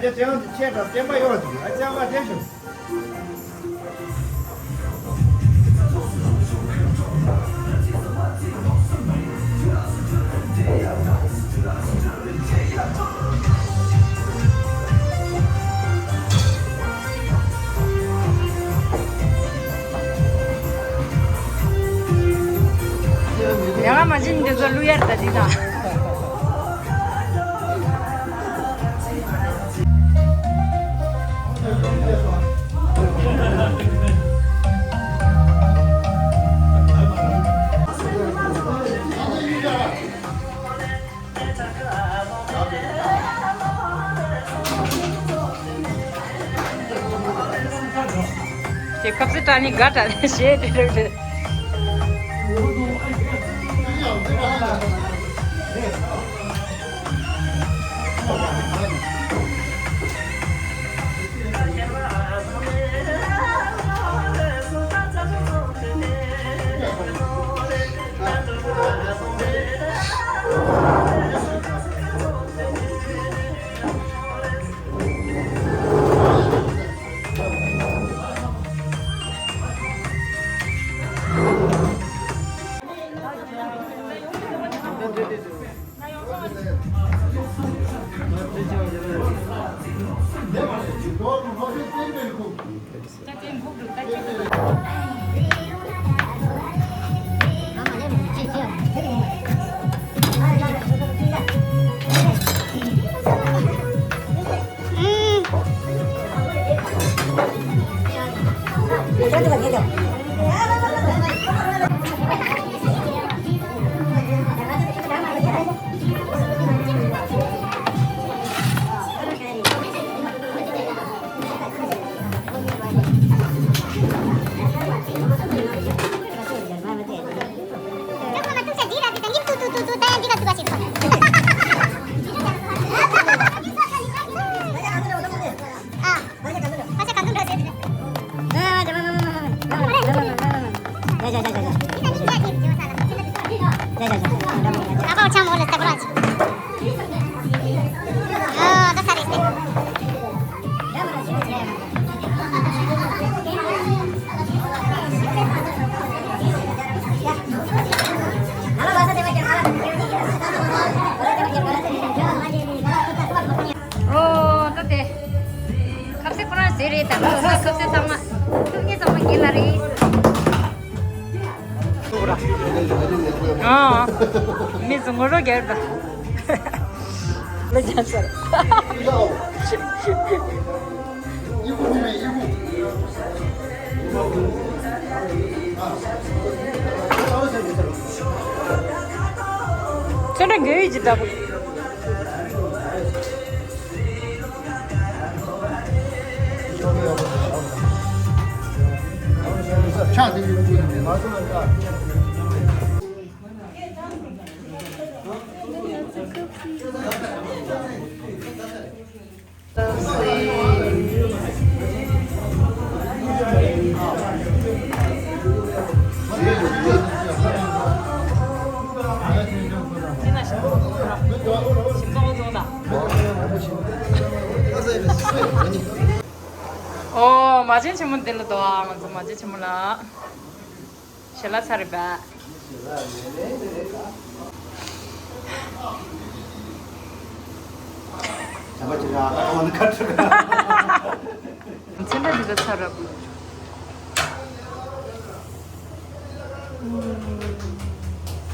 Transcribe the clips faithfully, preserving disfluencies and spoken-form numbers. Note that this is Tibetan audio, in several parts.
དེ་དེའང་དེ་ཆེ་དྲགས་བསྟན་པ་གཡོག་དེ་ཨ་ཅག་མ་དེ་བྱུང་། ཡ་མ་བྱིན་འདི་ཚོ་ལུས་ཡར་ད་འདི་དང་། དེ་ཁབ་སི་ཏྲ་ནི་ག་ཏྲ་ནི་ཞེས་དེ་རེད། ཨོ་ད་དེ། ཁབ་སེ་ཁོ་རང་ཟེར་རེད་ད། ཁབ་སེ་ཚང་མ། ཁབ་སེ་ཚང་མ་རྒན་ལགས་རེད། ཨ། མི་ཚོ་ངོ་རོ་རྒྱབ་ད། ལོ་རྒྱབ་ཚར། ཚོན་ཁྲ་འགོས་ཡོད་ཀྱི་ལྟ་བུ། ཆགས་དེ་ཡོད་ཀྱི་མ་སོང་ན། ཨོ། མ་བྱན་ཆེན་མོ་འདི་ལ་འདུག་ཨ། ང་ཚོ་མ་བྱན་ཆེན་མོ་ལ། ཞལ་ལག་ཚར་རེད་པ། ཚན་པ་འདི་ཚོ་ཚར་རེད།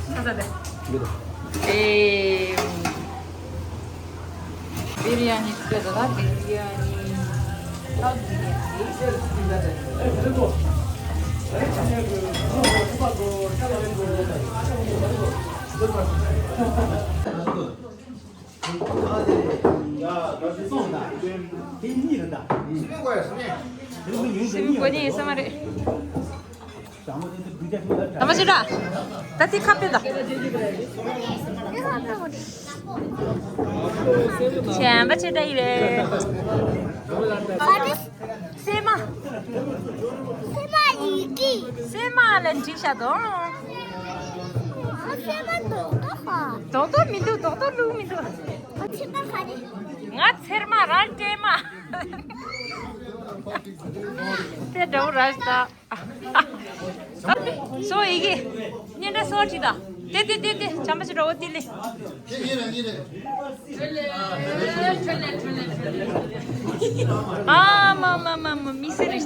ཚ་ཚ་དེ། ཨེ། བི་རི་ཡ་ནི་ཟེར་ལ་བི་རི་ཡ་ནི། ཨ་བི་རི་ཡ་ནི། སེམས་གོ་ནི་ཡིན་ས་མ་རེད། དམ་པ་ཆོས་གྲགས། ད་ཐིག་ཁ་དཔེ་དང་། བྱམས་པ་ཆོས་གྲགས་ཡིན་པས། སེ་མ། སེ་མ་ཡི་གེ། སེ་མ་ལ་འབྲི་བཞག་དང་། ཨ་སེ་མ་རྡོག་རྡོག་ག་རྡོག་རྡོག་མི་འདུག་རྡོག་རྡོག་བླུགས་མི་འདུག་ཨ་ཕྱི་པ་ག་རེ། ངས་ ང་ཚེར་མ་རང་སྤྲེལ་མ། དེ་འདྲ་བོ་ར་ཞིག་ད། སོ་ཡི་གེ་སྙན་གྲགས་སོ་ཅི་ད། དེ་དེ་དེ་དེ་བྱམས་པ་ཅི་འདྲ་བོ་དེ་ལེ། ཨ་མ་མ་མ་མ་མི་སེར་རེད།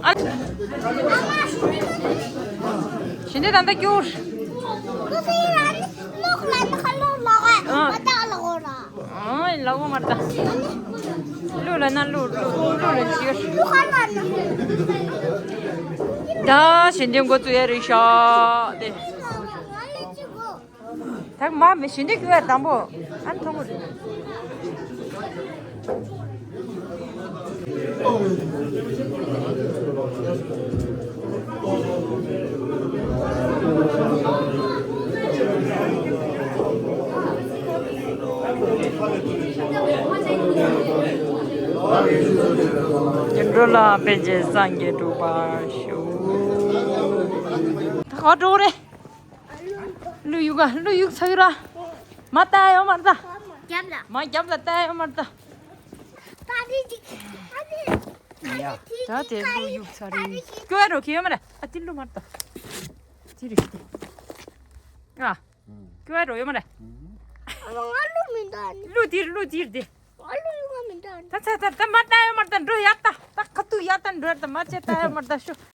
ཨ། ཞི་འདི་ད་ལྟ་སྐྱུར། ཁོ་ཚོའི་ལ་ནི་ལོག་ལ་ནི་ཁ་ལོག་ལོག་ཨ། ཨ་ད་ལོག་ར། ཨ་ལོག་མ་ད། ལུ་ལ་ན་ལུ་ལུ་ལུ་ལ་ཅིག་ལུ་ཁ་ལ་ན། ད་ཞི་འདི་འགོ་བཙུགས་ཡ་རེད་ཤག་དེ། ང་ལ་ཅི་གོ། ད་མ་མི་ཞི་འདི་ཀྱི་བས་དང་པོ་ཨ་ནི་མཐོང་གི་རེད། སྐྱེ་འགྲོ་ལ་ཕན་ཕྱིར་སངས་རྒྱས་འགྲུབ་པར་ཤོག་ད་ག་འགྲོ་རེད། ཀླུ་གཡུག་ག་ཀླུ་གཡུག་ཚ་གི་ར། མ་ལྟ་ཡོད་མ་ལྟ། རྒྱབ་ལ། མ་རྒྱབ་ལ་ལྟ་ཡོད་མ་ལྟ། ད་རེད་ཅིག་ད་རེད་ཅིག་ད་དེ་ཀླུ་གཡུག་ཚ་རེད། སྐྱོ་བ་རོ་ཁྱེད་ཡོད་མ་རེད། ཨ་ཏི་ཀླུ་མ་ལྟ། ཏི་རེད་ཏི། ཨ། སྐྱོ་བ་རོ་ཡོད་མ་རེད། ཨ་ང་ཀླུ་མི་འདུག་ཨ་ནི། ཀླུ་ཏིར་ཀླུ་ཏིར་དེ། ཨ་ཀླུ་ཡུག་མི་འདུག་ཨ་ནི། ད་ཚ་ཚ་ད་མ་ལྟ་ཡོད་མ་ལྟ་འགྲོ་ཡ་ལྟ། ད་ཁ་ཐུག་ཡ་ལྟ་འགྲོ་ཡ་ལྟ་མ་བྱེད་ལྟ་ཡོད་མ་ལྟ་ཤོ།